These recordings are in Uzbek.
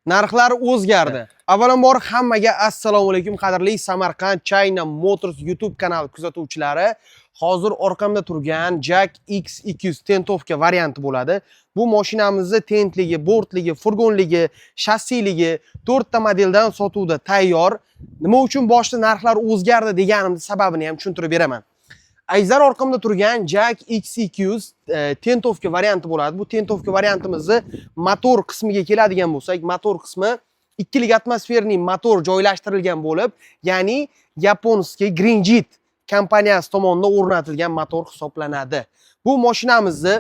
Narxlar o'zgardi. Avvalambor, hammaga assalomu alaykum, qadrli Samarqand China Motors YouTube kanali kuzatuvchilari. Hozir orqamda turgan JAC X200 тентовка varianti bo'ladi. Bu mashinamizni tentligi, bortligi, furgonligi, shassiligi to'rtta modeldan sotuvda tayyor. Nima uchun boshida narxlar o'zgardi deganimni sababini ham tushuntirib beraman. Azizlar, orqamda turgan JAC X200 тентовка varianti bo'ladi. Bu тентовка variantimizni motor qismiga keladigan bo'lsak, motor qismi ikkilik атмосферный motor joylashtirilgan bo'lib, ya'ni японский Greenjet kompaniyasi tomonidan o'rnatilgan motor hisoblanadi. Bu mashinamizni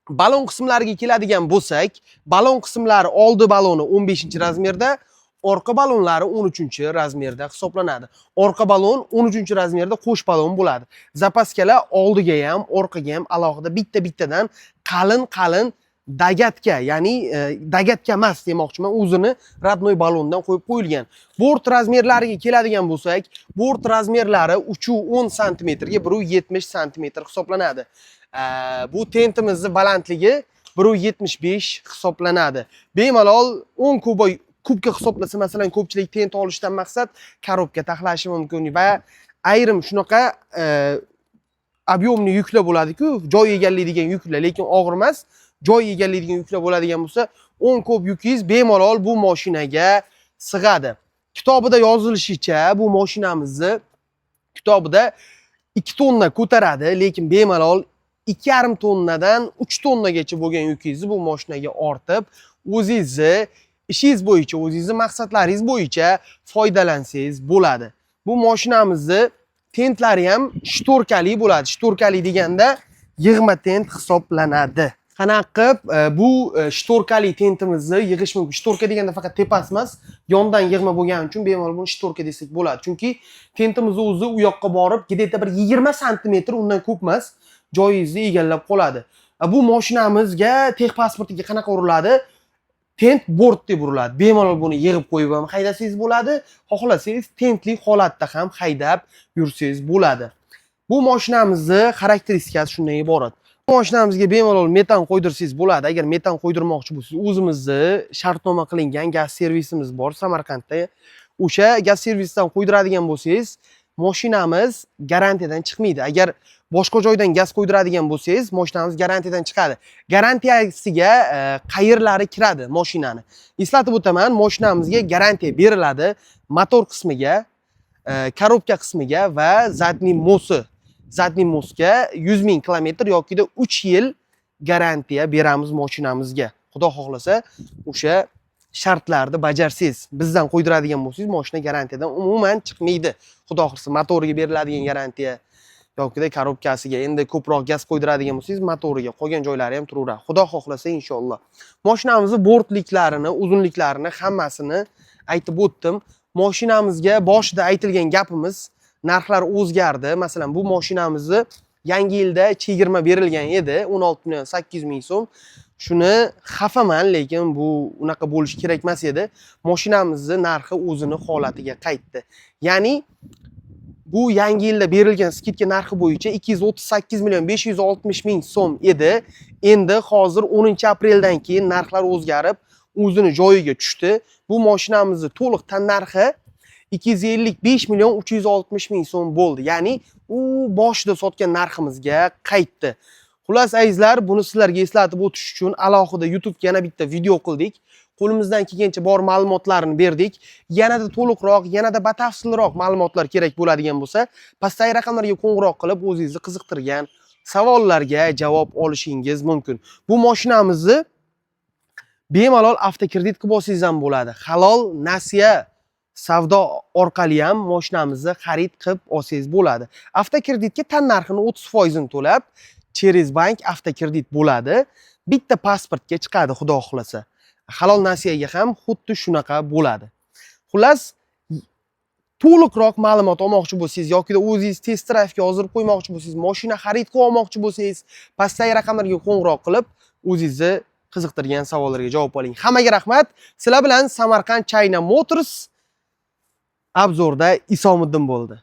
balon qismlariga keladigan bo'lsak, balon qismlari oldi baloni 15 размер da, orqa balonlari 13 размер da hisoblanadi. Orqa balon 13 размер da qo'sh balon bo'ladi. Запаска lar oldiga ham, orqaga ham alohida bitta-bittadan qalin-qalin догадка, ya'ni догадка emas demoqchiman, o'zini родной balondan qo'yib qo'yilgan. Bort размер lariga keladigan bo'lsak, bort размер lari 3.10 santimetrga 1.70 santimetr hisoblanadi. Bu tentimizni balandligi 1.75 hisoblanadi. Bemalol 10 куба kubga hisoblasa, masalan, ko'pchilik tent olishdan maqsad коробка taxlashi mumkin va ayrim shunaqa объемный yuklar bo'ladi-ku, joy egallaydigan yuklar, lekin og'ir emas, joy egallaydigan yuklar bo'ladigan bo'lsa, 10 kub yukingiz bemalol bu mashinaga sig'adi. Kitobida yozilishicha, bu mashinamizni kitobida 2 tonna ko'taradi, lekin bemalol 2,5 tonnadan 3 tonnagacha bo'lgan yukingizni bu mashinaga ortib, o'zingizni ishingiz bo'yicha, o'zingizni maqsadlaringiz bo'yicha foydalansangiz bo'ladi. Bu mashinamizni tentlari ham шторка li bo'ladi. Шторка li deganda yig'ma tent hisoblanadi. Qanaqa qilib bu шторка li tentimizni yig'ish mumkin? Шторка deganda faqat tepasi emas, yondan yig'ma bo'lgani uchun bemalol buni шторка desak bo'ladi. Chunki tentimiz o'zi u yoqqa borib, где-то bir 20 santimetr, undan ko'p emas, joyingizni egallab qoladi. Bu mashinamizga техпаспорт iga qanaqa uriladi? Tent bort deb uriladi. Bemalol buni yig'ib qo'yib ham haydasangiz bo'ladi, xohlasangiz tentli holatda ham haydab yursangiz bo'ladi. Bu mashinamizni xarakteristikasi shundan iborat. Bu mashinamizga bemalol metan qo'ydirsangiz bo'ladi. Agar metan qo'ydirmoqchi bo'lsangiz, o'zimizni shartnoma qilingan gaz servisimiz bor Samarqandda. O'sha gaz servisdan qo'ydiradigan bo'lsangiz, mashinamiz garantiyadan chiqmaydi. Agar boshqa joydan gaz qo'ydiradigan bo'lsangiz, mashinamiz garantiyadan chiqadi. Garantiyasiga qayerlari kiradi mashinani? Eslatib o'taman, mashinamizga garantiya beriladi motor qismiga, коробка qismiga va задний мост i. Задний мост ga 100 ming kilometr yokida 3 yil garantiya beramiz mashinamizga. Xudo xohlasa, o'sha shartlarni bajarsangiz, bizdan qo'ydiradigan bo'lsangiz, mashina garantiyadan umuman chiqmaydi. Xudo xohlasa, motoriga beriladigan garantiya yokida коробка siga, endi ko'proq gaz qo'ydiradigan bo'lsangiz, motoriga, qolgan joylari ham turaveradi. Xudo xohlasa, inshaalloh. Mashinamizni bortliklarini, uzunliklarini hammasini aytib o'tdim. Mashinamizga boshida aytilgan gapimiz, narxlar o'zgardi. Masalan, bu mashinamizni yangi yilda chegirma berilgan edi, 16 million 800 ming so'm. Shuni xafaman, lekin bu unaqa bo'lishi kerak emas edi. Mashinamizni narxi o'zini holatiga qaytdi. Ya'ni bu yangi yilda berilgan скидка narxi bo'yicha 238 million 560 ming so'm edi. Endi hozir 10 apreldan keyin narxlar o'zgarib, o'zini joyiga tushdi. Bu mashinamizni to'liq tannarxi 255 million 360 ming so'm bo'ldi. Ya'ni u boshida sotgan narximizga qaytdi. Xullas, azizlar, buni sizlarga eslatib o'tish uchun alohida YouTube'ga yana bitta video qildik. Qo'limizdan kelgancha bor ma'lumotlarni berdik. Yanada to'liqroq, yanada batafsilroq ma'lumotlar kerak bo'ladigan bo'lsa, pastdagi raqamlarga qo'ng'iroq qilib, o'zingizni qiziqtirgan savollarga javob olishingiz mumkin. Bu mashinamizni bemalol avtokredit qilib olsangiz ham bo'ladi. Halol nasiya savdo orqali ham mashinamizni xarid qilib olsangiz bo'ladi. Avtokreditga tan narxini 30% ini to'lab, через bank avtokredit bo'ladi. Bitta pasportga chiqadi, xudo xohlasa. Halol nasiyaga ham xuddi shunaqa bo'ladi. Xullas, to'liqroq ma'lumot olmoqchi bo'lsangiz yoki o'zingiz test drive'ga yozdirib qo'ymoqchi bo'lsangiz, mashina xarid qilib olmoqchi bo'lsangiz, pastdagi raqamlarga qo'ng'iroq qilib, o'zingizni qiziqtirgan savollarga javob oling. Hammaga rahmat. Sizlar bilan Samarqand China Motors обзор da Isomiddin bo'ldi.